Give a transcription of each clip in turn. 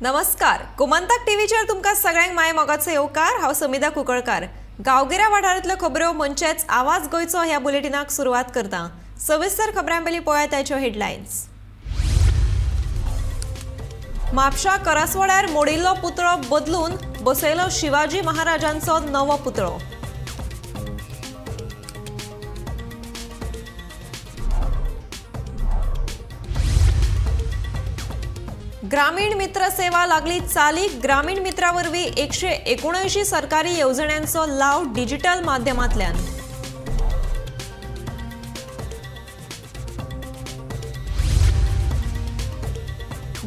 नमस्कार, गोमंतक टीव्हीचेर तुमकां सगळ्यांक माय मोगाचो येवकार। हांव समिधा कुंकळकार। गांवगिऱ्या वाठारांतल्यो खबऱ्यो म्हणचेच आवाज गोंयचो ह्या बुलेटिनाक सुरवात करता। सविस्तर खबरां पयलीं पळयात ताच्यो हेडलायन्स। म्हापशा करासवाड्यार मोडिल्लो पुतळो बदलून बसयलो शिवाजी महाराजांचो नवो पुतळो। ग्रामीण मित्र सेवा लागली चालीक। ग्रामीण मित्रा वरवीं 179 सरकारी येवजण्यांचो लाव डिजिटल माध्यमांतल्यान।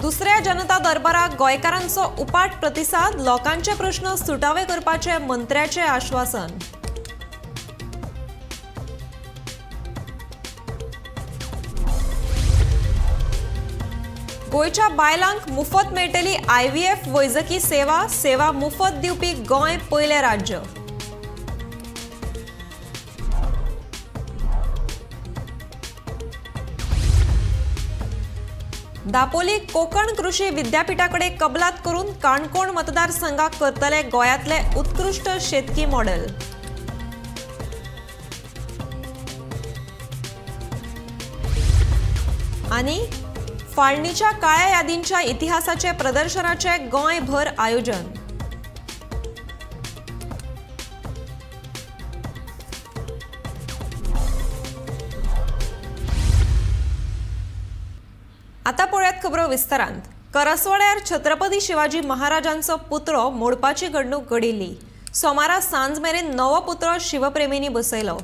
दुसऱ्या जनता दरबाराक गोंयकारांचो उपाट प्रतिसाद। लोकांचे प्रश्न सुटावे करपाचे मंत्र्याचे आश्वासन। गोंयच्या बायलांक मुफत मेळटली आयव्हीएफ वैजकी सेवा। सेवा मुफत दिवपी गोंय पयलें राज्य। दापोली कोकण कृषी विद्यापीठाकडे कबलात करून काणकोण मतदारसंघाक करतले गोंयांतले उत्कृश्ट शेतकी मॉडेल। आनी फाळणीच्या काळ्या यादींच्या इतिहासाचे प्रदर्शनाचे गोंयभर आयोजन। आता पळयात खबरो विस्तारांत। करसवाड्यार छत्रपती शिवाजी महाराजांचो पुतळो मोडपाची घडणूक घडिल्ली। सोमारा सांज मेरेन नवो पुतळो शिवप्रेमींनी बसयलो।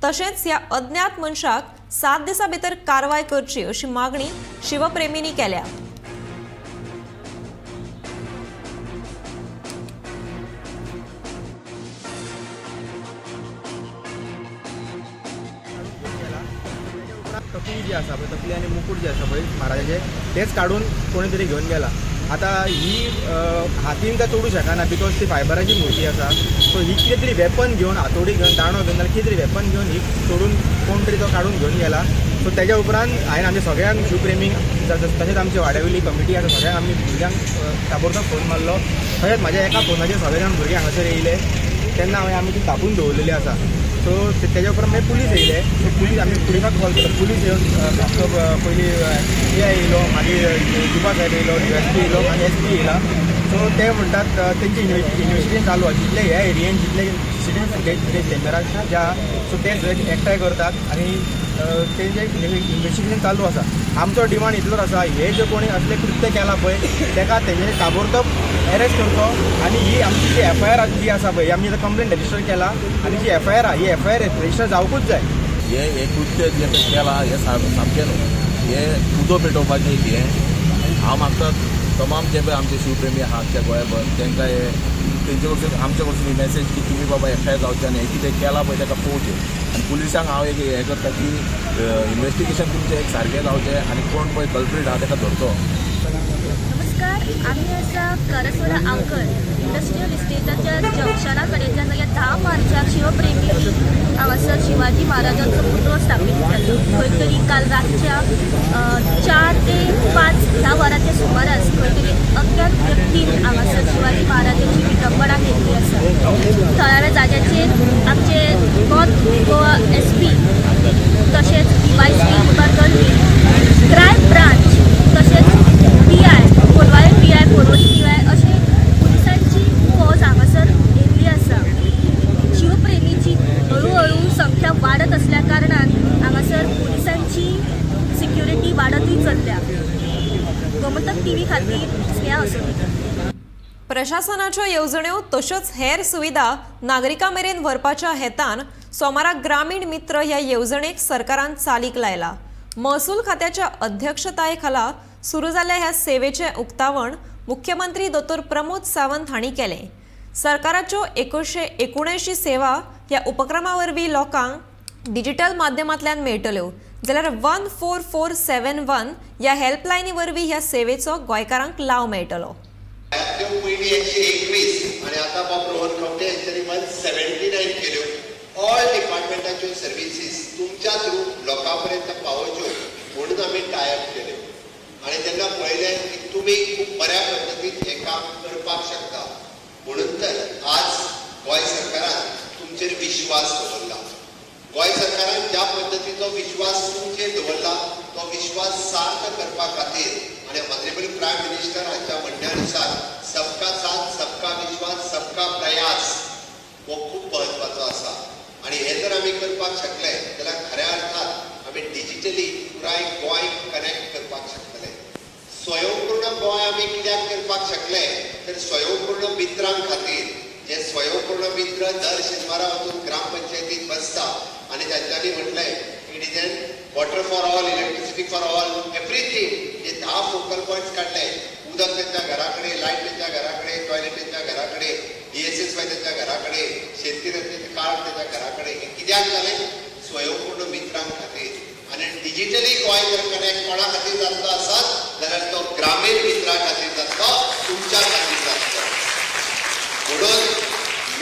तशेंच ह्या अज्ञात मनशाक 7 दिसां भितर कारवाय करची अशी मागणी शिवप्रेमींनी केल्या। तकली जी आसा पळय, तकली आनी मुकूट जे आसा पळय महाराजाचे, तेच काडून कोणी तरी घेवन गेला। आतां ही हातीन काय तोडूं शकना because ती फायबराची मूर्ती आसा। सो ही कितें तरी वेपन घेवन, हातोडी घेवन, दांडो घेवन, जाल्यार कितें तरी वेपन घेवन ही तोडून कोण तरी तो काडून घेवन गेला। सो तेज्या उपरांत हांवें आमच्या सगळ्यांक शिवप्रेमींक, तशेंच आमच्या वाड्यावयली कमिटी आसा सगळ्यांक आमी भुरग्यांक ताबडतोब फोन मारलो। तशेंच म्हाज्या एका फोनाचेर सगळे जाण भुरगे हांगासर येयले तेन्ना हांवें आमी ती धापून दवरलेली आसा। सो तेज्या उपरांत मागीर पुलीस येयले। सो पुलीस आमी पुलिसाक कॉल केलो। पुलीस येवन पयलीं पी I येयलो, मागीर जुबा साहेब येयलो, एस पी येयलो आनी एस पी येयला। सो ते म्हणटात तेंचे इन्वेस्टिगेशन चालू आसा। जितले ह्या एरियेन जितले सीसीटीव्ही फुटेज जितले कॅमेरा जे आहा सो ते सगळे एकठांय करतात आनी तेंचे इन्वेस्टिगेशन चालू आसा। आमचो डिमांड इतलोच आसा, हे जे कोणी असले कृत्य केलां पळय तेका तेंच्यांनी ताबडतोब एरेस्ट करचो आनी ही आमची जी एफ I R G आसा पळय, आमी आतां कंप्लेन रजिस्टर केला आनी जी एफ I R आहा ही एफ I R register जावकूच जाय। हे कृत्य जें केलां हें सामकें न्हू, हें उदो पेटोवपाचें हें। हांव मागता तमाम जे पळय आमचे शिवप्रेमी आहा आमच्या गोंयभर तांकां हे तेंचे कडसून आमचे कडसून ही मॅसेज की तुमी बाबा एकठांय जावचे आनी हें कितें केलां पळय ताका पळोवचें। आनी पुलिसांक हांव एक हें करता की इन्वेस्टिगेशन तुमचें एक सारकें जावचें आनी कोण पळय कल्प्रीट आहा ताका धरचो। नमस्कार, आमी आसा करसवाडा आंकळ इंडस्ट्रियल इस्टेटाच्या जंक्शना कडेन। जाल्यार 10 मार्चाक शिवप्रेमी हांगासर शिवाजी महाराजांचो पुतळो स्थापीत केलो। खंय तरी काल रातच्या 4 ते 5 ह्या वरांच्या सुमारास खंय तरी अज्ञात व्यक्तीन हांगासर शिवाजी महाराजांची विटंबणा केल्ली आसा। थळाव्या जाग्याचेर आमचे नॉर्थ गोवा एस पी तशेंच D Y P Dibar Dalvi, crime branch तशेंच P I Colvale P I, Porvorim P I अशे पुलिसांची फौज हांगासर येयल्ली आसा। शिवप्रेमीची हळूहळू संख्या वाडत असल्या कारणान हांगासर पुलिसांची सिक्युरिटी वाडतूय चल्ल्या। गोमंतक टीव्ही खातीर स्नेहा असोलीकर। प्रशासनाच्यो येवजण्यो तश्योच हेर सुविधा नागरिकां मेरेन व्हरपाच्या हेतान सोमारा ग्रामीण मित्र ह्या येवजणेक सरकारान चालीक लायला। महसूल खात्याच्या अध्यक्षताये खाला सुरू जाल्ल्या ह्या सेवेचें उक्तावण मुख्यमंत्री दोतोर प्रमोद सावंत हांणी केलें। सरकाराच्यो 179 सेवा ह्या उपक्रमा वरवीं लोकांक डिजिटल माध्यमांतल्यान मेळटल्यो, जाल्यार 14471 ह्या हेल्पलायनी वरवीं ह्या सेवेचो गोंयकारांक लाव मेळटलो। पयलीं 121 आनी आतां बाब रोहन खंवटे हांच्यांनी 179 केल्यो। ऑल डिपार्टमेंटाच्यो सर्विसीस तुमच्या थ्रू लोकां पर्यंत पावोवच्यो म्हणून आमी टायप केले। आनी जेन्ना पळयलें की तुमी खूब बऱ्या पद्दतीन हें काम करपाक शकता, म्हणून तर आज गोंय सरकारान तुमचेर विश्वास दवरला. गोंय सरकारान ज्या पद्दतीचो विश्वास तुमचेर दवरला तो विश्वास सार्थ करपा खातीर आनी ऑनरेबल प्रायम मिनिस्टर हांच्या म्हणण्या नुसार सबका साथ, सबका विश्वास, सबका प्रयास हो खूब म्हत्वाचो आसा. आनी हें जर आमी करपाक शकले जाल्यार खऱ्या अर्थान आमी डिजिटली पुराय गोंय कनेक्ट करपाक शकतले. स्वयंपूर्ण गोंय आमी कित्याक करपाक शकले तर स्वयंपूर्ण मित्रां खातीर. जे स्वयंपूर्ण मित्र दर शेनवारा वचून ग्रामपंचायतीत बसता आनी तांच्यांनी म्हटलें it is an water for all, electricity for all, everything. J 10 focal points काडले, उदक त्यांच्या घरा कडेन, लायट त्यांच्या घरा कडेन, टॉयलेट त्यांच्या घरा कडेन, DSSY त्यांच्या घरा कडेन, शेतकी कार्ड त्यांच्या घरा कडेन, हें कित्याक जालें? स्वयंपूर्ण मित्रां खातीर. आनी डिजिटली गोंय जर कनेक्ट कोणा खातीर जातलो आसत जाल्यार तो ग्रामीण मित्रा खातीर जातलो, तुमच्या खातीर जातलो. म्हणून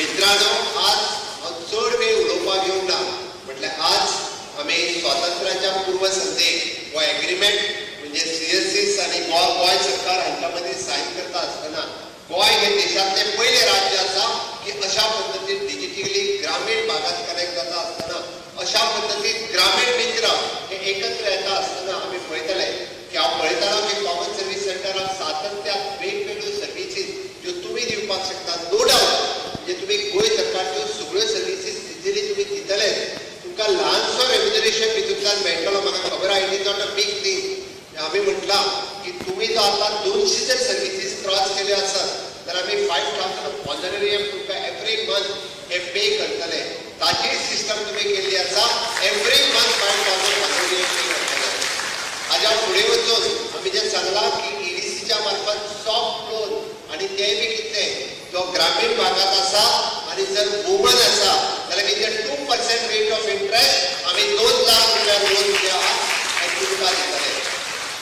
मित्रांनो, आज हांव चड वेळ उलोवपाक येवंक ना. म्हटल्यार आज आमी स्वातंत्र्याच्या पूर्वसंध्येक हो एग्रीमेंट म्हणजे CSCs आनी गोंय सरकार हांच्या मदीं सायन करता आसतना गोंय हे देशांतलें पयलें राज्य आसा की अशा पद्दतीन डिजिटली ग्रामीण भागात कनेक्ट जाता आसतना, अशा पद्दतीन ग्रामीण मित्र हे एकत्र येता आसतना आमी पळयतले की हांव पळयतालो की कॉमन सर्वीस सेंटराक सातत्यान वेगवेगळ्यो सर्विसीस ज्यो तुमी दिवपाक शकता. नो डावट म्हणजे तुमी गोंय सरकारच्यो सगळ्यो सर्विसीस इजिली तुमी दितलेच, तुमकां ल्हानसो रेम्युनरेशन भितूंतल्यान मेळटलो. म्हाका खबर आहा, it is not a big thing. आमी म्हटलां की तुमी जो आतां 200 जर सर्विसीस क्रॉस केल्यो आसत जाल्यार आमी 5,000 ऑनरेरियम तुमकां एवरी मंथ हे पे करतले. ताची सिस्टम तुमी केल्ली आसा, एवरी मंथ 5,000 ऑनरेरियम पे करतले. हाज्या फुडें वचून आमी जें सांगलां की EDCच्या मार्फत सॉफ्ट लोन, आनी तें बी कितलें जो ग्रामीण भागांत आसा आनी जर वुमन आसा जाल्यार कितें 2% रेट ऑफ इंट्रस्ट आमी 2 लाख रुपया लोन जे आहा हें तुमकां दितले.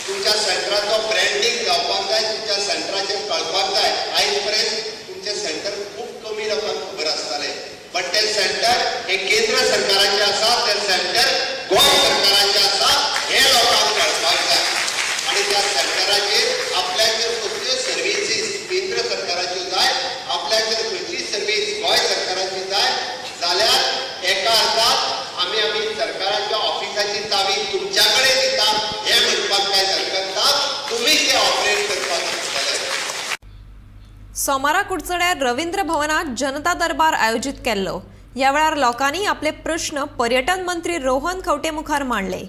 तुमच्या सेंटराचो ब्रँडींग जावपाक जाय, तुमच्या सेंटराचेर कळपाक जाय. आयज पर्यंत तुमचें सेंटर खूब कमी लोकांक खबर आसतालें, बट तें सेंटर हें केंद्र सरकाराचें आसा, तें सेंटर गोंय सरकाराचें आसा हें लोकांक कळपाक जाय. आनी त्या सेंटराचेर आपल्याक जर कसल्यो सर्विसीस केंद्र सरकाराच्यो जाय, आपल्याक जर खंयची सर्वीस गोंय सरकाराची जाय जाल्यार एका अर्थात आमी आमी सरकाराच्या ऑफिसाची चावी तुमच्या कडेन दिता हें म्हणपाक कांय हरकत ना, तुमी ते ऑपरेट करपाक शकतले. सोमारा कुडचड्यार रवींद्र भवनात जनता दरबार आयोजीत केल्लो. ह्या वेळार लोकांनी आपले प्रश्न पर्यटन मंत्री रोहन खंवटे मुखार मांडले.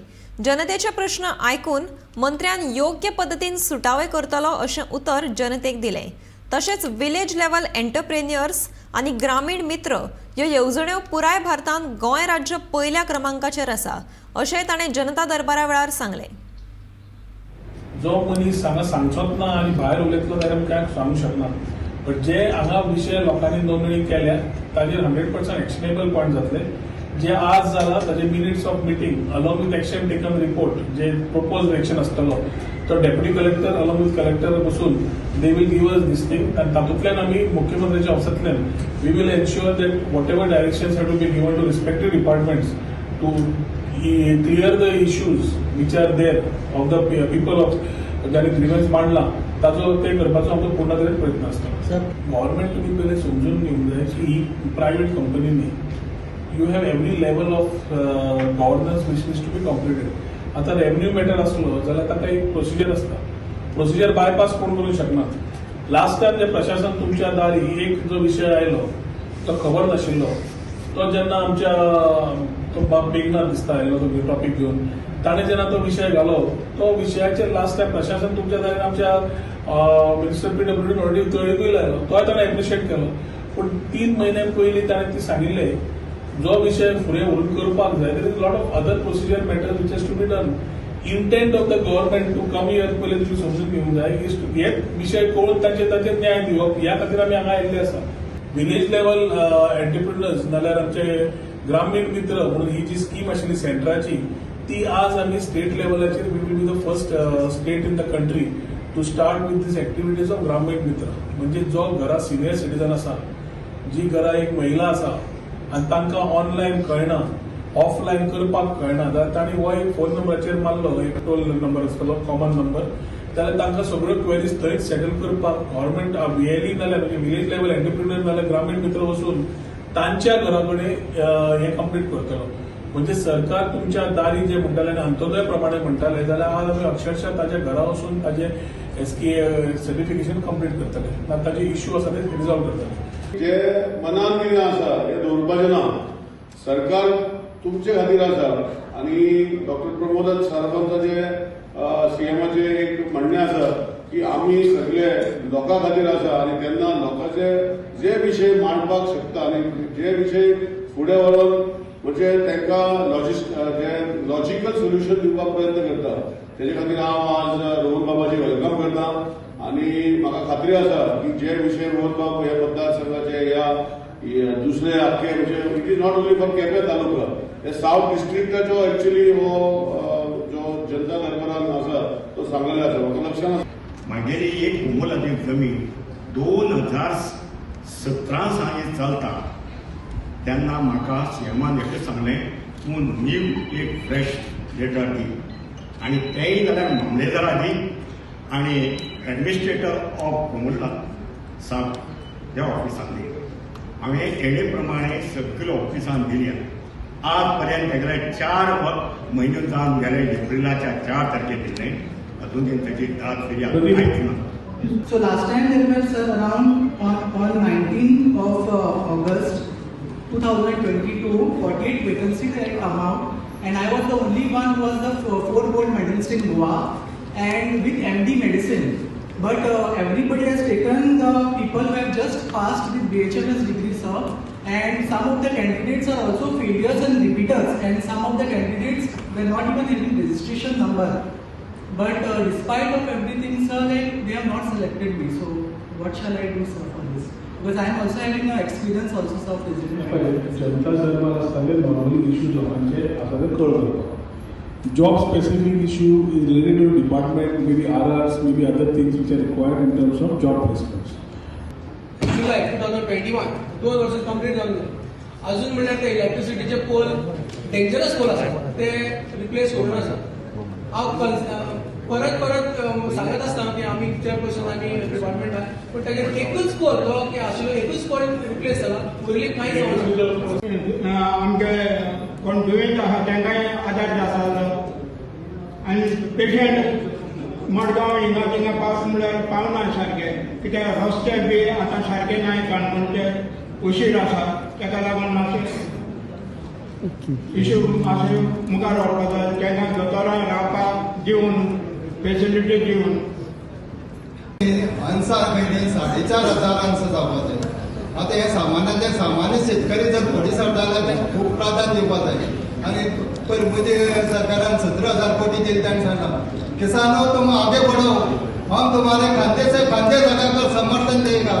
जनतेचे प्रश्न आयकून मंत्र्यान योग्य पद्दतीन सुटावे करतलो अशें उतर जनतेक दिलें. तशेंच विलेज लेवल एंटरप्रेन्युअर्स आनी ग्रामीण मित्र ह्यो येवजण्यो पुराय भारतांत गोंय राज्य पयल्या क्रमांकाचेर आसा अशें ताणें जनता दरबारा वेळार सांगलें. जो मनीस हांगा सांगचोच ना आनी भायर उलयतलो जाल्यार आमी कांय सांगूंक शकना, बट जे हांगा विशय लोकांनी नोंदणी केल्या ताजेर 100% एक्शनेबल पॉयंट जातले. जे आज जाला ताजे minutes of meeting along with action taken report J propose action आसतलो तो deputy collector along with collector बसून they will give us this thing. आनी तातूंतल्यान आमी मुख्यमंत्र्याच्या ऑफिसांतल्यान we will ensure that whatever directions have to be given to respective departments to clear the issues which are there of the people of ज्यांनी ग्रिव्हन्स मांडला ताचो ते करपाचो आमचो पूर्ण तरेन प्रयत्न आसता. सर, गव्हर्मेंट तुमी पयलीं समजून घेवंक जाय की ही प्रायव्हेट कंपनी न्ही. You have every level of governance which needs to be completed. आतां रेव्हन्यू मॅटर आसलो जाल्यार ताका एक प्रोसिजर आसता, प्रोसिजर बायपास कोण करूंक शकना. लास्ट टायम जे प्रशासन तुमच्या दारी एक जो विशय आयलो तो खबर नाशिल्लो, तो जेन्ना आमच्या तो बाब बेगनाथ दिसता आयलो तो टॉपीक घेवन, ताणें जेन्ना तो विशय घालो तो विशयाचेर लास्ट टायम प्रशासन तुमच्या दारीन आमच्या मिनिस्टर PWD already तळीकूय लायलो, तोय ताणें एप्रिशिएट केलो. पूण 3 म्हयन्या पयलीं ताणें ती सांगिल्लें जो विशय फुडें व्हरून करपाक जाय there is lot of other procedure matter which has to be done. Intent of the government to come here पयलीं तुमी समजून घेवंक जाय is to हे विशय कळून तांचेर ताचेर न्याय दिवप ह्या खातीर आमी हांगा आयिल्ले आसा. विलेज लेवल एंटरप्रिनर्स नाल्यार आमचे ग्रामीण मित्र म्हणून ही जी स्कीम आशिल्ली सेंटराची ती आज आमी स्टेट लेवलाचेर we will be the first state in the country to start with this activities of Gramin Mitra. म्हणजे जो घरा सिनियर सिटीजन आसा, जी घरा एक महिला आसा आनी तांकां ऑनलायन कळना, ऑफलायन करपाक कळना, जाल्यार तांणी हो एक फोन नंबराचेर मारलो, एक टोल नंबर आसतलो कॉमन नंबर, जाल्यार तांकां सगळ्यो क्वेरीज थंयच सेटल करपाक गव्हर्मेंट व्हीएलई नाल्यार म्हणजे विलेज लेवल एंटरप्रिन्युअर नाल्यार ग्रामीण मित्र वचून तांच्या घरा कडेन हें कंप्लीट करतलो. म्हणजे सरकार तुमच्या दारी जे म्हणटाले आनी अंत्योदय प्रमाणे म्हणटाले जाल्यार आज आमी अक्षरशः ताच्या घरा वचून ताजे एसके सर्टिफिकेशन कंप्लीट करतले ना ताजे इश्यू आसा ते रिजॉल्व करतले. जे मनान कितें आसा हें दवरपाचें ना, सरकार तुमचे खातीर आसा. आनी डॉक्टर प्रमोद सारवांचे सीएमाचें एक म्हणणें आसा की आमी सगळे लोकां खातीर आसा आनी तेन्ना लोकांचे जे विशय मांडपाक शकता आनी जे विशय फुडें व्हरून म्हणजे तांकां जे लॉजिकल सोल्युशन दिवपाक प्रयत्न करता तेजे खातीर हांव आज रोहन बाबाची welcome करता. आनी म्हाका खात्री आसा की जे विशय रोहन बाब ह्या मतदारसंघाचे ह्या दुसरे आख्खे म्हणजे it is not only for Quepem taluka, हे सावथ डिस्ट्रिक्टाचो एक्चुअली हो जो जनता दरबारान आसा तो सांगलेलो आसा. म्हाका लक्षात आसा मागेली एक घुमोलाची जमीन 2017 साली चलता तेन्ना म्हाका सीएमान एकच सांगलें तूं न्यू एक फ्रेश लेटर दी आनी तेय जाल्यार मामलेदारा दी आनी एडमिनिस्ट्रेटर ऑफ घुमुल्ला साहब ह्या ऑफिसान दी. हांवें तेणे प्रमाणे सगळे ऑफिसान दिल्या. आज पर्यंत तेगेले 4 म्हयने जावन गेले, एप्रिलाच्या 4 तारखेर दिलें, अजून ताची दाद फिर्याद कांयच ना. So last time there were sir around on 19th of August 2022, 48 vacancies had come out, and I was the only one who was the 4 gold medalist in Goa and with MD medicine. But everybody has taken the people who have just passed with BHMS degree, sir, and some of the candidates are also failures and repeaters, and some of the candidates were not even having registration number. But despite of everything, sir, like they have not selected me. So what shall I do, sir, for this? Because I am also having an experience also, sir, of resident. जनता दरबार आसता ते normally issues लोकांचे आसा ते कळोवप. Job specific issue is related to department, may be RRs, may be other things which are required in terms of job placements. July 2021 2 वर्सां complete जावन अजून म्हणल्यार ते इलेक्ट्रिसिटीचे पोल डेंजरस पोल आसा ते रिप्लेस करूंक आसा. हांव परत परत सांगत आसता की आमी चेअरपर्सन आनी डिपार्टमेंटान, पूण ताजेर एकूच पोल तो की आशिल्लो एकूच पोल रिप्लेस जाला, उरली कांय जावना. आमचे कोण दुयेंत आसा तांकांय आदार आसा आनी पेशंट मडगांव हिंगा थिंगा पावस म्हणल्यार पावना सारके, कित्याक रस्ते बी आतां सारके नाय, काणकोणचे उशीर आसा, ताका लागून मातशें इशू मातशें मुखार व्हरपाक जाय. तांकां दोतोरां रावपाक दिवन फेसिलिटी दिवन अन्सार पयलीं 4,500 अन्स जावपाक जाय. आतां हे सामान्यांतले सामान्य शेतकरी जर फुडें सरता जाल्यार तांकां खूब प्राधान्य दिवपाक जाय. आनी पयर मोदी सरकारान 17,000 कोटी दिले, ताणें सांगलां किसानों तुम आगे बढ़ो, हम तुम्हारे खांदे से खांदे लगाकर समर्थन देगा,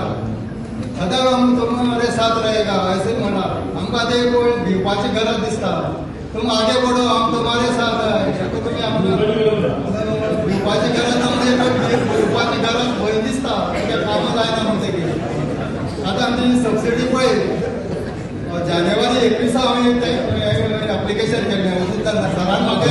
सदैव हम तुम्हारे साथ रहेगा, ऐसे म्हणा. आमकां ते कोण भिवपाची गरज दिसता. तुम आगे बढ़ो, हम तुम्हारे साथ है, तुमी आमकां भिवपाची गरज ना, म्हणजे भिवपाची गरज भंय दिसता, कित्याक कामां जायना म्हणटकीर. आतां आमची सबसिडी पळय जानेवारी 21 हांवें एप्लिकेशन केल्लें, सरान म्हाका.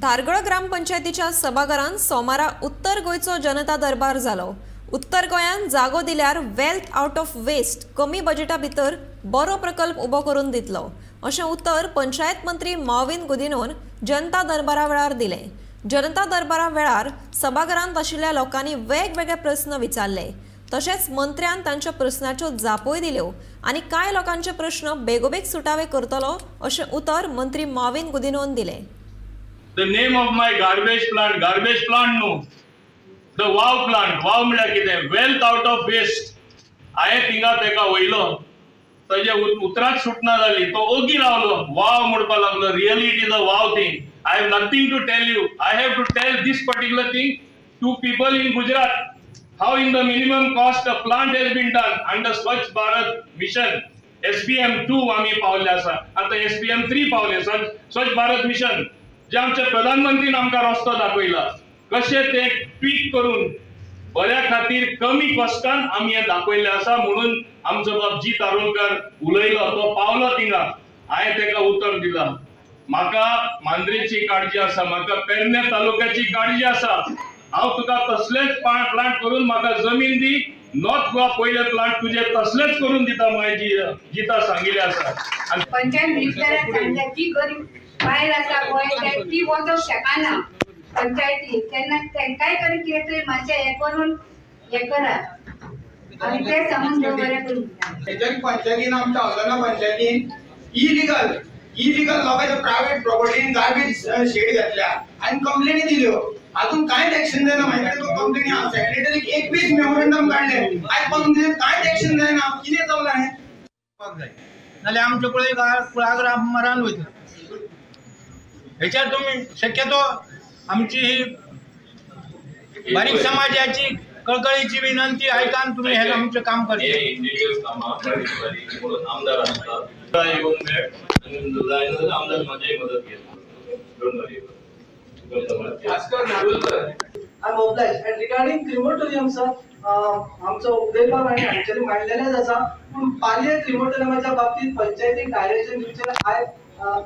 धारगळ ग्रामपंचायतीच्या सभाघरांत सोमारा उत्तर गोंयचो जनता दरबार जालो. उत्तर गोंयांत जागो दिल्यार वेल्थ आउट ऑफ वेस्ट कमी बजेटा भितर बरो प्रकल्प उबो करून दितलो अशें उतर पंचायत मंत्री मॉविन गुदिन्होन जनता दरबारा वेळार दिलें. जनता दरबारा वेळार सभाघरांत आशिल्ल्या लोकांनी वेगवेगळे प्रस्न विचारले, तशेंच मंत्र्यान तांच्या प्रस्नाच्यो जापोय दिल्यो आनी कांय लोकांचे प्रश्न बेगोबेग सुटावे करतलो अशें उतर मंत्री मॉविन गुदिन्होन दिलें. The name of my garbage plant, garbage plant न्हू, the wow plant. वाव म्हळ्यार कितें? Wealth out of waste. हांवें थिंगा तेका वयलो, ताजे उतरांच सुटना जाली, तो ओगी रावलो, वाव म्हणपाक लागलो. Really it is a wow thing. I have nothing to tell you. I have to tell this particular thing to people in Gujarat. How in the minimum cost a plant has been done under Swachh Bharat Mission. SBM 2 आमी पावले आसा, आतां SBM 3 पावले. स्वच्छ Bharat mission जे आमचे प्रधानमंत्रीन आमकां रस्तो दाखयला, कशें ते ट्वीट करून बऱ्या खातीर कमी कॉस्टान आमी हें दाखयल्लें आसा. म्हणून आमचो बाब जीत आरोलकर उलयलो, तो पावलो थिंगा, हांवें ताका उतर दिलां. म्हाका मांद्रेची काळजी आसा, म्हाका पेरणे तालुक्याची काळजी आसा, हांव तुका तसलेच प्लांट करून म्हाका जमीन दी, नॉर्थ गोवा पयले प्लांट तुजे तसलेच करून दिता म्हाजी जिता सांगिल्लें आसा. पंचायत मिनिस्टरान सांगल्या जी गरीब बायल आसा पळय ती वचोंक शकना पंचायती, तेन्ना तांकांय तरी कितें तरी मातशें हें करून हें करात आनी तें सांगून बरें करून. पंचायतीन आमच्या हल्दोणा पंचायतीन इलिगल लोकांच्या प्रायव्हेट प्रॉपर्टीन गार्बेज शेड घातल्या आनी कंप्लेनी दिल्यो, अजून कांयच एक्शन जायना. म्हाजे कडेन कंप्लेनी आहा, सेक्रेटरीक 21 मेमोरेंडम काडले, आयज पासून तिचेर कांयच एक्शन जायना. कितें चल्लां हें जाय, नाल्यार आमचे कुळागरां मरान वयतले. हेच्यार तुमी शक्यतो आमची ही बारीक समाजाची कळकळीची विनंती आयकान तुमी हे आमचें काम करचें. आमदार आसता येवन मेळ आनी आमदार म्हाजी मदत घेता. I am obliged. And regarding crematorium sir, आमचो उदयबाब आनी हांच्यांनी मांडलेलेंच आसा, पूण पालये क्रिमोटोरियमाच्या बाबतींत पंचायतीक डायरेक्शन दिवचें. I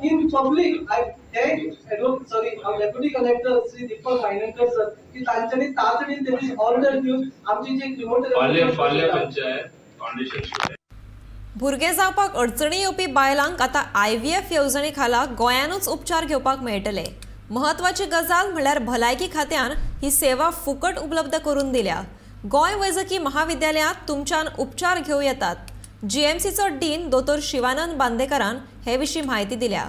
in public I thank deputy collector Shri Deepak Vaingankar sir की तांच्यांनी तातडीन तेजी ऑर्डर दिवन आमची जी क्रिमोटोरियम पालये पंचायत फाउंडेशन. भुरगें जावपाक अडचणी येवपी बायलांक आतां IVF येवजणे खाला गोंयानूच उपचार घेवपाक मेळटले. म्हत्वाची गजाल म्हणल्यार भलायकी खात्यान ही सेवा फुकट उपलब्ध करून दिल्या. गोंय वैजकी महाविद्यालयांत तुमच्यान उपचार घेवं येतात. जीएमसीचो डीन दोतोर शिवानंद बांदेकरान हे विशीं म्हायती दिल्या.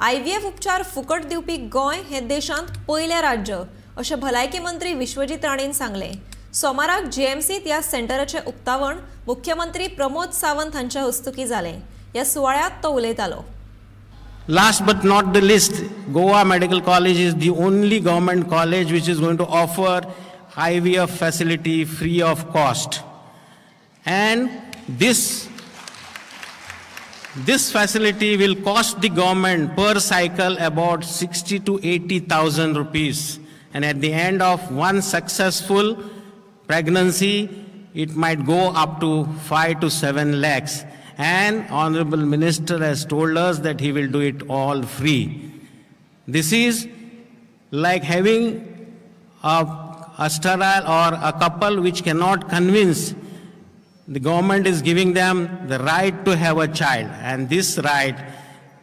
IVF उपचार फुकट दिवपी गोंय हें देशांत पयलें राज्य अशें भलायकी मंत्री विश्वजीत राणेन सांगलें. सोमाराक जीएमसीत ह्या सेंटराचें उक्तावण मुख्यमंत्री प्रमोद सावंत हांच्या हस्तुकीं जालें. ह्या सुवाळ्यांत तो उलयतालो. Last but not the least, Goa Medical College is the only government college which is going to offer IVF facility free of cost. And this facility will cost the government per cycle about 60 to 80,000 rupees. And at the end of one successful pregnancy, it might go up to 5 to 7 lakhs. And Honorable Minister has told us that he will do it all free. This is like having a sterile or a couple which cannot convince. The government is giving them the right to have a child, and this right,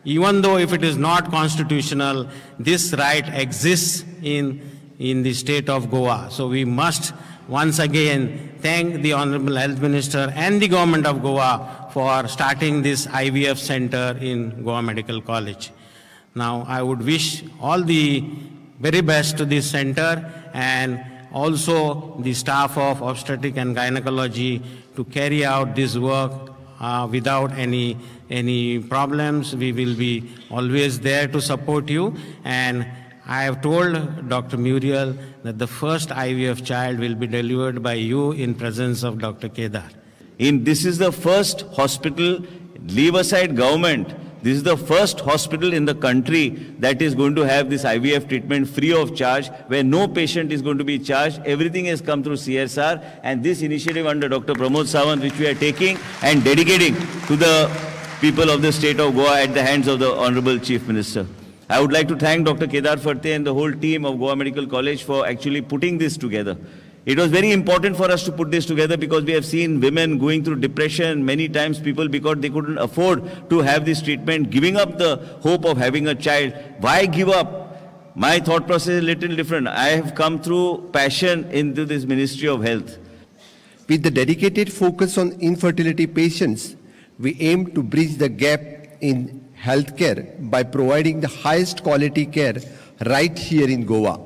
even though if it is not constitutional, this right exists in the state of Goa. So we must once again thank the Honorable Health Minister and the government of Goa for starting this IVF center in Goa Medical College. Now I would wish all the very best to this center and also the staff of obstetric and gynecology to carry out this work without any problems. We will be always there to support you, and I have told Dr. Muriel that the first IVF child will be delivered by you in presence of Dr. Kedar. This is the first hospital, leave aside government, this is the first hospital in the country that is going to have this IVF treatment free of charge, where no patient is going to be charged. Everything has come through CSR, and this initiative under Dr. Pramod Sawant, which we are taking and dedicating to the people of the state of Goa at the hands of the Honorable Chief Minister. I would like to thank Dr. Kedar Phadte and the whole team of Goa Medical College for actually putting this together. It was very important for us to put this together because we have seen women going through depression many times, people because they couldn't afford to have this treatment, giving up the hope of having a child. Why give up? My thought process is a little different. I have come through passion into this Ministry of Health. With the dedicated focus on infertility patients, we aim to bridge the gap in healthcare by providing the highest quality care right here in Goa.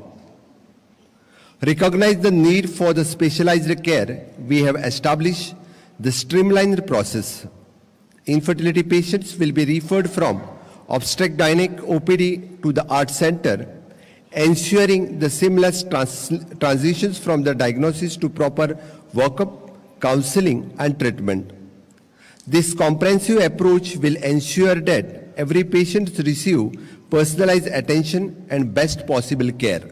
Recognize the need for the specialized care, we have established the streamlined process. Infertility patients will be referred from obstetric gynec OPD to the ART center, ensuring the seamless transitions from the diagnosis to proper workup, counseling, and treatment. This comprehensive approach will ensure that every patient receives personalized attention and best possible care.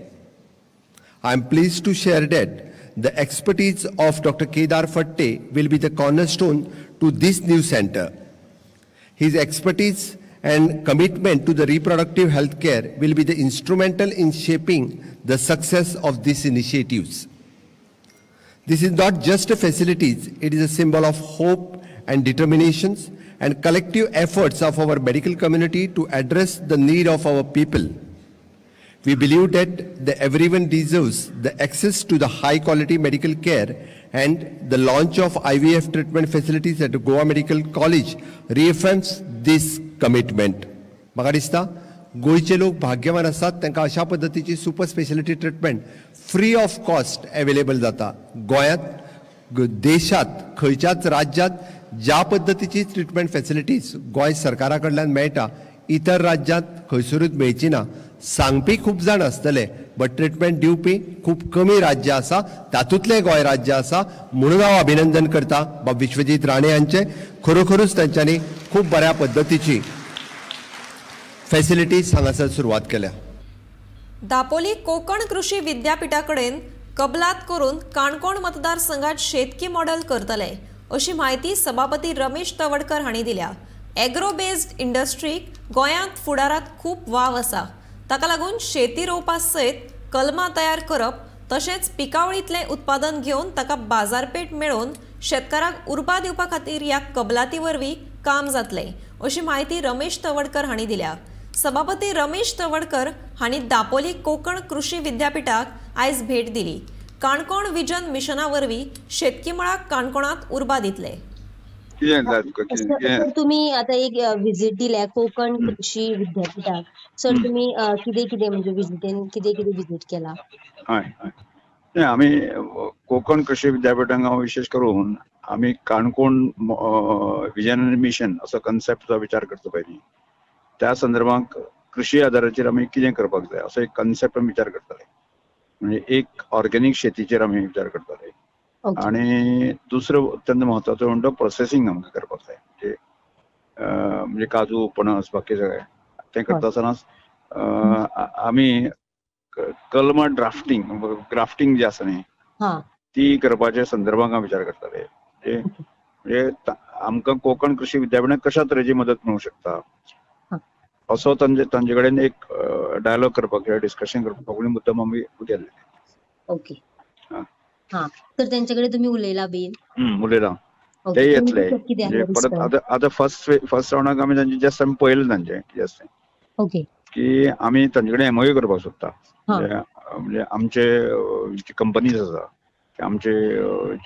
I am pleased to share that the expertise of Dr. Kedar Phadte will be the cornerstone to this new center. His expertise and commitment to the reproductive health care will be the instrumental in shaping the success of these initiatives. This is not just a facilities, it is a symbol of hope and determinations and collective efforts of our medical community to address the need of our people. We believe that everyone deserves the access to the high quality medical care, and the launch of IVF treatment facilities at Goa Medical College reaffirms this commitment. म्हाका दिसता गोंयचे लोक भाग्यवान आसात, तांकां अशा पद्दतीची super speciality treatment free of cost available जाता. गोंयांत, देशांत, खंयच्याच राज्यांत ज्या पद्दतीची ट्रिटमेंट फॅसिलिटीज गोंय सरकारा कडल्यान मेळटा इतर राज्यांत खंयसरूच मेळची ना. सांगपी खूब जाण आसतले, बट ट्रिटमेंट दिवपी खूब कमी राज्य आसा, तातूंतलें गोंय राज्य आसा. म्हणून हांव अभिनंदन करता बाब विश्वजीत राणे हांचें. खरोखरूच तांच्यांनी खूब बऱ्या पद्दतीची फॅसिलिटीज हांगासर सुरवात केल्या. दापोली कोकण कृषी विद्यापीठा कडेन कबलात करून काणकोण मतदारसंघात शेतकी मॉडेल करतले अशी म्हायती सभापती रमेश तवडकर हांणी दिल्या. एग्रो बेस्ड इंडस्ट्रीक गोंयांत फुडारांत खूब वाव आसा. ताका लागून शेती रोवपा सयत कलमां तयार करप तशेंच पिकावळींतलें उत्पादन घेवन ताका बाजारपेठ मेळोवन शेतकारांक उर्बा दिवपा खातीर ह्या कबलाती वरवीं काम जातलें अशी म्हायती रमेश तवडकर हांणी दिल्या. सभापती रमेश तवडकर हांणी दापोली कोकण कृषी विद्यापीठाक आयज भेट दिली. काणकोण विजन मिशना वरवीं शेतकी मळाक काणकोणांत उर्बा दितले. सर, तुम्ही आता एक विजिट दिल्या कोकण कृषी विद्यापीठाक. सर, तुम्ही कितें कितें म्हणजे विजिटेन कितें कितें विजिट केला? हय हय, आमी कोकण कृषी विद्यापीठाक विशेष करून आमी काणकोण विजन मिशन असो कन्सेप्टचो विचार करचो पयलीं. त्या संदर्भात कृषी आधाराचेर आमी कितें करपाक जाय असो एक कन्सेप्ट आमी विचार करताले. म्हणजे एक ऑर्गेनीक शेतीचेर आमी विचार करताले आणि दुसरं अत्यंत महत्वाचं म्हणतो प्रोसेसिंग आमकां करपाक जाय. म्हणजे म्हणजे काजू, पणस, बाकी सगळें तें करता आसतना आमी कलमा ड्राफ्टिंग ग्राफ्टिंग जी आसा न्ही ती करपाच्या संदर्भात आमी विचार करताले. म्हणजे आमकां कोकण कृषी विद्यापीठाक कशा तरेची मदत मेळूंक शकता असो तांचे कडेन एक डायलॉग करपाक किंवा डिस्कशन करपाक मुद्दम आमी गेल्ले. ओके, हा, तर त्यांच्याकडे तुम्ही उलयला बीन? उलयला, ते येतले परत. आतां आतां फर्स्ट रावंडाक आमी तांचे जस्ट आमी पळयलें तांचें कितें आसा ओके की आमी तांचे कडेन एमओयू करपाक सोदता. म्हणजे आमचे कंपनीज आसा, आमचे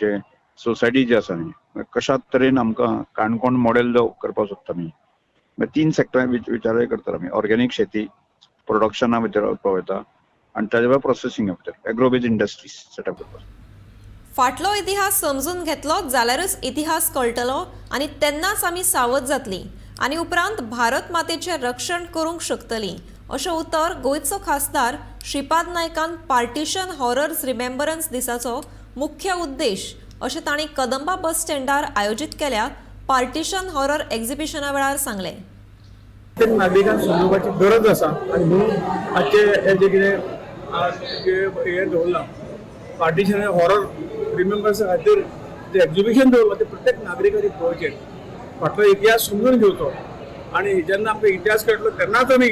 जे सोसायटी जी आसा न्ही, कशा तरेन आमकां काणकोण मॉडेल जो करपाक सोदता आमी. तीन सेक्टरां विचारय करतात आमी. ऑर्गेनीक शेती, प्रोडक्शना भितर वता आनी ताजे भायर प्रोसेसिंगा भितर एग्रो बेज इंडस्ट्रीज सेटअप करपाक. फाटलो इतिहास समजून घेतलो जाल्यारच इतिहास कळटलो आनी तेन्नाच आमी सावध जातली आनी उपरांत भारत मातेचें रक्षण करूंक शकतली अशें उतर गोंयचो खासदार श्रीपाद नायकान पार्टिशन हॉरर्स रिमेंबरन्स दिसाचो मुख्य उद्देश अशें तांणी कदंबा बस स्टँडार आयोजीत केल्या पार्टिशन हॉरर एक्झिबिशना वेळार सांगलें. नागरिकांक समजूपाची गरज आसा आनी म्हणून आजचे हे जे कितें हें दवरलां पार्टिशन हॉरर रिमेंबरन्सा खातीर जे एक्झिबिशन दवरलां तें प्रत्येक नागरिकांनी पळोवचें, फाटलो इतिहास समजून घेवचो आनी जेन्ना आमकां इतिहास कळटलो तेन्नाच आमी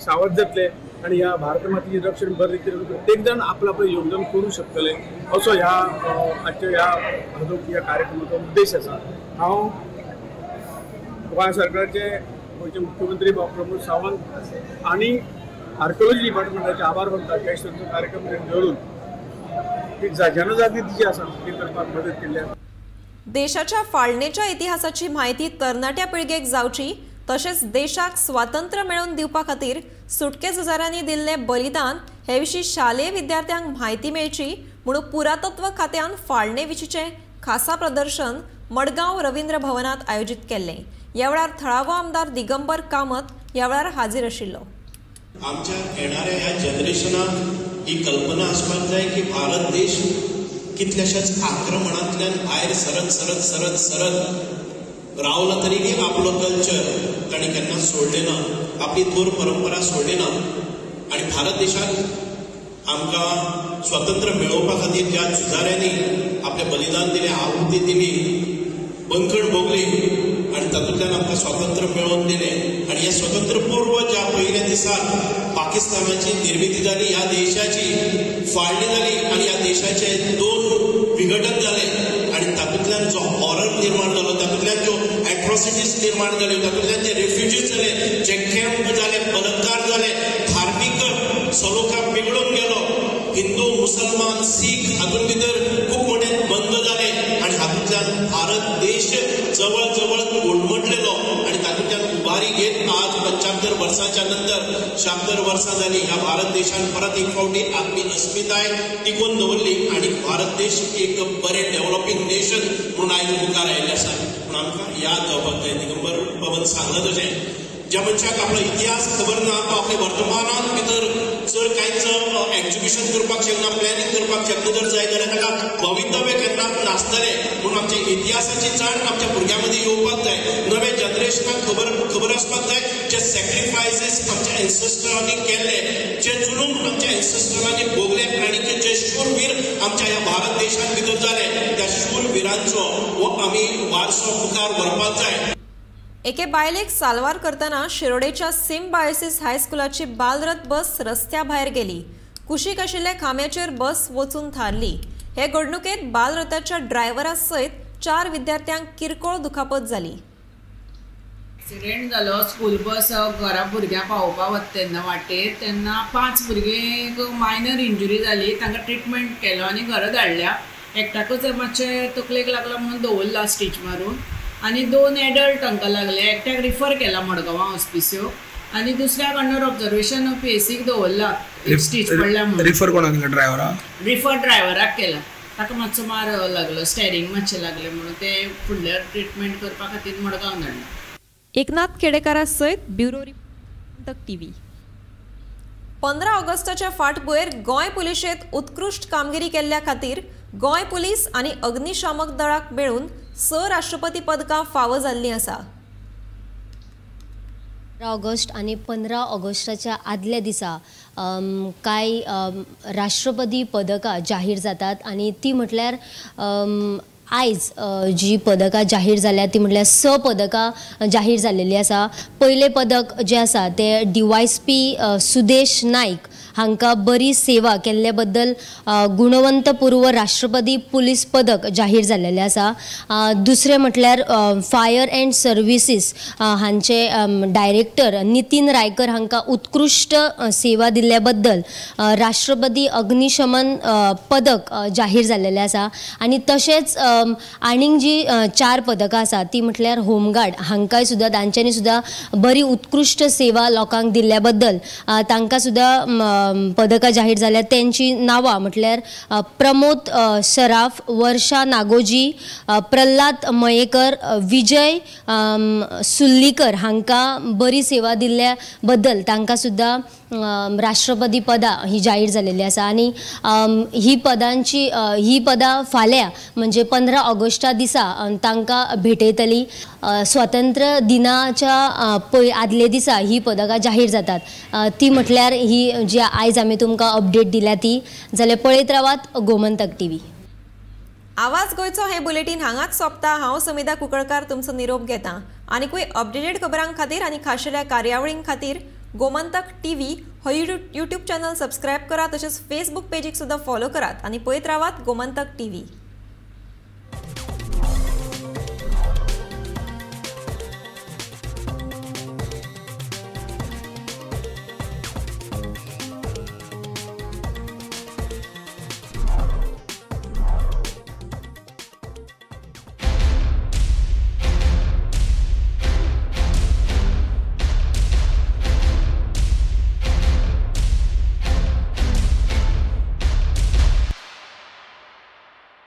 सावध जातले आनी ह्या भारत मातेचें रक्षण बरें रितीन प्रत्येक जाण आपलें आपलें योगदान करूंक शकतले असो ह्या आजच्या ह्या कार्यक्रमाचो उद्देश आसा. हांव गोंय सरकारचे गोंयचे मुख्यमंत्री बाब प्रमोद सावंत आनी आर्किओलॉजी डिपार्टमेंटाचे आभार मानता की अशे तरेचो कार्यक्रम दवरून ती जनजागृती जी आसा ती करपाक मदत केल्ली आसा. देशाच्या फाळणेच्या इतिहासाची म्हायती तरणाट्या पिळगेक जावची तशेंच देशाक स्वातंत्र्य मेळोवन दिवपा खातीर सुटके झुजाऱ्यांनी दिल्लें बलिदान हे विशीं शालेय विद्यार्थ्यांक म्हायती मेळची म्हणून पुरातत्व खात्यान फाळणे विशींचें खासा प्रदर्शन मडगांव रवींद्र भवनांत आयोजीत केल्लें. ह्या वेळार थळावो आमदार दिगंबर कामत ह्या वेळार हाजीर आशिल्लो. आमच्या येणाऱ्या ह्या जनरेशनाक ही कल्पना आसपाक जाय की भारत देश कितल्याशाच आक्रमणांतल्यान भायर सरत सरत सरत सरत रावला तरी बी आपलो कल्चर तांणी केन्ना सोडलें ना, आपली थोर परंपरा सोडली ना आनी भारत देशाक आमकां स्वातंत्र्य मेळोवपा खातीर ज्या झुजाऱ्यांनी आपलें बलिदान दिलें, आहुती दिली, बंदखण भोगली आनी तातूंतल्यान आमकां स्वातंत्र्य मेळोवन दिलें आनी हे स्वतंत्र पूर्व ज्या पयल्या दिसा पाकिस्तानाची निर्मिती जाली, ह्या देशाची फाळणी जाली आनी ह्या देशाचे दोन विघटन जाले आनी तातूंतल्यान जो हॉरर निर्माण जालो, तातूंतल्यान ज्यो एट्रॉसिटीज निर्माण जाल्यो, तातूंतल्यान जे रेफ्युजीज जाले, जे कॅम्प जाले, बलात्कार जाले, धार्मीक सलोखा बिगडून गेलो, हिंदू मुसलमान सीख हातूंत भितर खूब मोठे बंद जाले आनी हातूंतल्यान भारत देश जवळ जवळ कोलमटलेलो आनी तातूंतल्यान उबारी घेत आज 75 वर्सांच्या नंतर 76 वर्सां जाली ह्या भारत देशान परत एक फावटी आपली अस्मिताय टिकोवन दवरली आनी भारत देश एक बरें डेव्हलपींग नेशन म्हणून आयज मुखार आयिल्लें आसा. पूण आमकां याद जावपाक जाय, दिगंबर बाबान सांगलां तशें ज्या मनशाक आपलो इतिहास खबर ना तो आपल्या वर्तमानान भितर जर कांयच एक्जिबिशन करपाक शकना, प्लॅनिंग करपाक शकना जर जाय जाल्यार ताका भवितव्य केन्ना नासतलें. म्हणून आमच्या इतिहासाची जाण आमच्या भुरग्यां मदीं येवपाक जाय, नव्या जनरेशनाक खबर आसपाक जाय जे सॅक्रिफायसीस आमच्या एन्सेस्टरांनी केल्ले, जे जुलूम आमच्या एन्सेस्टरांनी भोगले आनी जे शूरवीर आमच्या ह्या भारत देशांत भितर जाले त्या शूरवीरांचो हो आमी वारसो मुखार व्हरपाक जाय. एके बायलेक साल्वार करतना शिरोडेच्या सिम्बायोसिस हायस्कुलाची बालरथ बस रस्त्या भायर गेली. कुशीक आशिल्ल्या खांब्याचेर बस वचून थारली. हे घडणुकेत बालरथाच्या ड्रायव्हरा सयत 4 विद्यार्थ्यांक किरकोळ दुखापत जाली. एक्सिडेंट जालो, स्कूल बस घरा भुरग्यांक पावोवपाक वता तेन्ना वाटेर, तेन्ना 5 भुरगीं मायनर इंजुरी जाली, तांकां ट्रिटमेंट केलो आनी घरा धाडल्या. एकट्याकूच मातशें तकलेक लागला म्हणून दवरला स्टीच मारून आनी 2 एडल्ट तांकां लागले. एकट्याक रिफर केला मडगांवां हॉस्पिसियो आनी दुसऱ्याक अंडर ऑब्जर्वेशन पीएसीक दवरला, स्टीच पडल्या म्हणून. रिफर कोणाक केला? ड्रायव्हराक रिफर ड्रायव्हराक केला, ताका मातसो मार लागलो, स्टेरींग मातशें लागलें म्हणून ते फुडल्या ट्रिटमेंट करपा खातीर मडगांव धाडला. एकनाथ खेडेकारा सयत ब्युरो रिपोर्ट टीव्ही. 15 ऑगस्टाच्या फाटभुंयेर गोंय पुलिशेंत उत्कृश्ट कामगिरी केल्ल्या खातीर गोंय पुलीस आनी अग्निशामक दळाक मेळून 6 राष्ट्रपती पदकां फावो जाल्लीं आसा. 15 ऑगस्ट आनी 15 ऑगस्टाच्या आदल्या दिसा कांय राष्ट्रपती पदकां जाहीर जातात आनी ती म्हटल्यार आयज जी पदकां जाहीर जाल्या ती म्हटल्यार 6 पदकां जाहीर जाल्लेली आसा. पयलें पदक जें आसा तें DYSP Sudesh Naik हांकां बरी सेवा केल्ले बद्दल गुणवंतपूर्व राष्ट्रपती पुलीस पदक जाहीर जाल्लेलें आसा. दुसरें म्हटल्यार फायर एंड सर्विसीस हांचे डायरेक्टर नितीन रायकर हांकां उत्कृश्ट सेवा दिल्ल्या बद्दल राष्ट्रपती अग्निशमन पदक जाहीर जाल्लेलें आसा. आनी तशेंच आनीक जी 4 पदकां आसा ती म्हटल्यार होमगार्ड हांकांय सुद्दां तांच्यांनी सुद्दां बरी उत्कृश्ट सेवा लोकांक दिल्ल्या बद्दल तांकां सुद्दां पदकां जाहीर जाल्या. तेंची नांवां म्हटल्यार प्रमोद सराफ, वर्षा नागोजी, प्रल्हाद मयेकर, विजय सुल्लीकर हांकां बरी सेवा दिल्ल्या बद्दल तांकां सुद्दां राष्ट्रपती पदां ही जाहीर जाल्लेली आसा. आनी ही पदांची ही पदां फाल्यां म्हणजे 15 ऑगस्टा दिसा तांकां भेटयतली. स्वातंत्र्य दिनाच्या आदले दिसा ही पदकां जाहीर जातात. ती म्हटल्यार ही जी आयज आमी तुमकां अपडेट दिल्या ती. जाल्यार पळयत रावात गोमंतक टीव्ही. आवाज गोंयचो हे बुलेटीन हांगाच सोंपता. हांव समिधा कुंकळकार तुमचो निरोप घेता. आनीकूय अपडेटेड खबरां खातीर आनी खाशेल्या कार्यावळीं खातीर गोमंतक टीव्ही हो यूट्यूब चॅनल सबस्क्रायब करा, तशेंच फेसबूक पेजीक सुद्दां फॉलो करात आनी पळयत रावात गोमंतक टीव्ही.